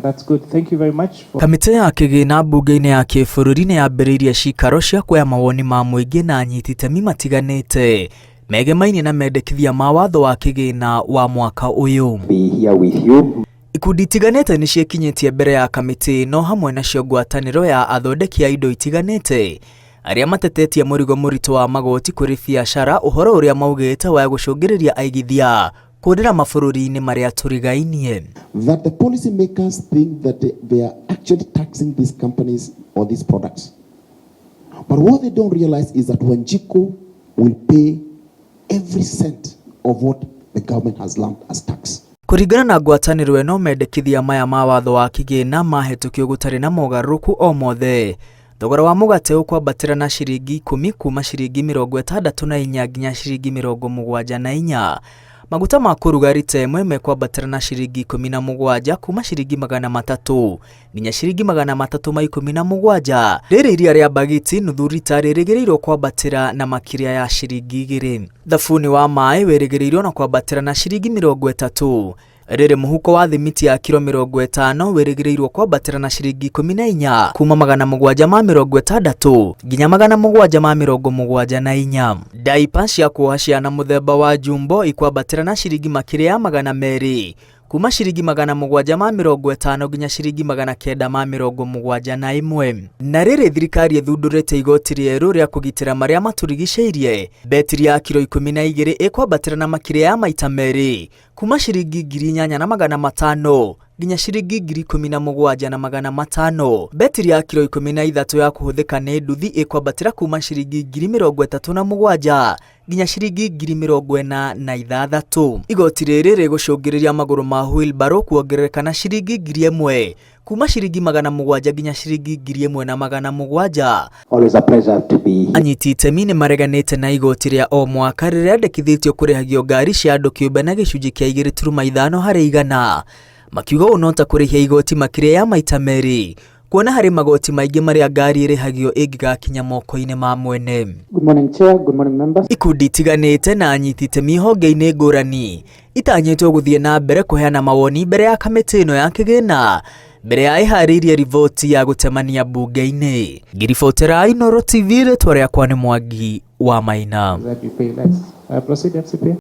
That's good. Thank you very much for Kamĩtĩ ya kĩgĩna mbunge-inĩ ya kĩbũrũri nĩ yambĩrĩirie cikaro cia kuoya mawoni ma mũingĩ na anyiti itemi matiganĩte megemainie na mendekithia ma watho wa kĩgĩna wa mwaka ũyũ. Be here with you. Ikundi itiganĩte nĩ ciĩkinyĩtie mbere ya kamĩtĩ ĩno, hamwe nacio ngwatanĩro ya athondeki a indo itiganĩte arĩa matetetie mũrigo mũritũ wa magoti kũrĩ biacara, ũhoro ũrĩa maugĩte wa gũcũngĩrĩria aigithia kũrĩra mabũrũri-inĩ marĩa tũrigainie. That the policy makers think that they are actually taxing these companies or these products. But what they don't realize is that Wanjiku will pay every cent of what the government has lumped as tax. Kũringana na ngwatanĩro ĩno, mendekithia maya ma watho wa kĩgĩna mahĩtũkio gũtarĩ na mogarũrũku o mothe, thogora wa mũgate ũkwambatĩra na ciringi 10 kuma ciringi 64 nginya ciringi 74. Maguta ma kũruga rita ĩmwe mekwambatĩra na ciringi 17 kuma ciringi 300 nginya ciringi 317. Rĩrĩ iria rĩa mbagiti nuthu rita rĩrĩgĩrĩirwo kwambatĩra na makĩria ya ciringi 2. Thabuni wa maĩ wĩrĩgĩrĩirwo na kwambatĩra na ciringi 30. Rĩrĩ mũhuko wa thimiti ya kiro 50 wĩrĩgĩrĩirwo kwambatĩra na ciringi 14 kuma 760 nginya 774. Daipa cia kuoha ciana mũthemba wa jumbo ikwambatĩra na ciringi makĩria ya 200 kuma ciringi 750 nginya ciringi 971. Na rĩrĩ thirikari ĩthundũrĩte igoti rĩerũ rĩa kũgitĩra marĩa matũrigicĩirie, betiri ya kiro 12 ĩkwambatĩra na makĩria ya maita 2 kuma ciringi 8500 nginya ciringi 17,500. Betiri ya kiro 13 ya kũhũthĩka nĩ nduthi ĩkwambatĩra kuma ciringi 37,000 nginya ciringi 46,000. Igoti rĩrĩ rĩgũcũngĩrĩria magũrũ ma wheelbarrow kuongerereka na ciringi 1000 kuma ciringi 700 nginya ciringi 1700. Always a pleasure to be here. Anyiti itemi nĩ mareganĩte na igoti rĩa o mwaka rĩrĩa rĩandĩkithĩtio kũrĩhagio ngari cia andũ kĩũmbe na gĩcunjĩ kĩa 2.5 harĩ igana, makiuga ũũ no ta kũrĩhia igoti makĩria ya maita 2, kuona harĩ magoti maingĩ marĩa ngari ĩrĩhagio ĩngĩgakinya moko-inĩ ma mwene. Good morning, Chair. Good morning, members. Ikundi itiganĩte na anyiti itemi honge-inĩ ngũrani itanyĩtwo gũthiĩ na mbere kũheana mawoni mbere ya kamĩtĩ ĩno ya kĩgĩna mbere ya ĩharĩirie riboti ya gũtemania mbunge-inĩ. Ngiribotera Inooro TV, rĩtwa rĩakwa nĩ Mwangi wa Maina. That you pay less. Proceed, FCPA.